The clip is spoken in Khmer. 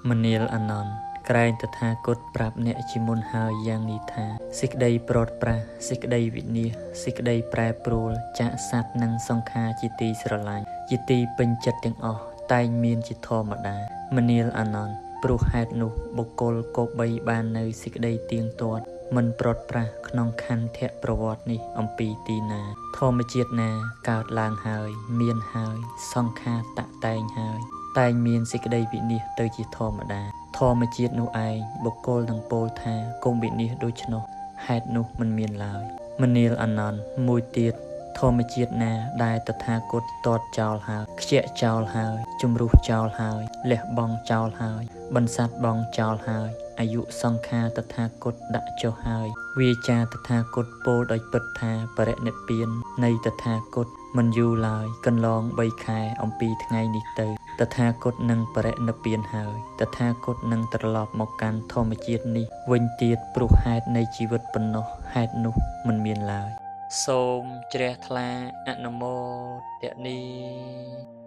មនាលអានន្ទ ក្រែងតថាគតប្រាប់អ្នកជាមុនហើយយ៉ាងនេះថា សេចក្តីព្រាត់ប្រាស សេចក្តីវិនាស សេចក្តីប្រែប្រួលចាកសត្វនិងសង្ខារជាទីស្រឡាញ់ ជាទីពេញចិត្តទាំងអស់ តែងមានជាធម្មតា។ មនាលអានន្ទ ព្រោះហេតុនោះ បុគ្គលគប្បីបាននូវសេចក្តីទៀងទាត់ មិនព្រាត់ប្រាសក្នុងខន្ធប្រវត្តិនេះអំពីទីណា ធម្មជាតិណាកើតឡើងហើយ មានហើយ សង្ខារតាក់តែងហើយ តែងមានសេចក្តីវិនាសទៅជាធម្មតា ធម្មជាតិនោះឯង បុគ្គលនឹងពោលថាកុំវិនាសដូច្នោះ ហេតុនោះមិនមានឡើយ។ មនាលអានន្ទ មួយទៀត ធម្មជាតិណាដែលតថាគតទាត់ចោលហើយ ខ្ជាក់ចោលហើយ ជំរុះចោលហើយ លះបង់ចោលហើយ បន្សាត់បង់ចោលហើយ អាយុសង្ខារតថាគតដាក់ចុះហើយ វាចាតថាគតពោលដោយពិតថា បរិនិព្វាននៃតថាគតមិនយូរឡើយ កន្លង 3 ខែអំពីថ្ងៃនេះទៅ តថាគតនឹងបរិនិព្វានហើយ តថាគតនឹងត្រឡប់មកកាន់ធម្មជាតិនេះវិញទៀត ព្រោះហេតុនៃជីវិតប៉ុណ្ណោះ ហេតុនោះមិនមានឡើយ។ សូមជ្រះថ្លាអនុមោទនី។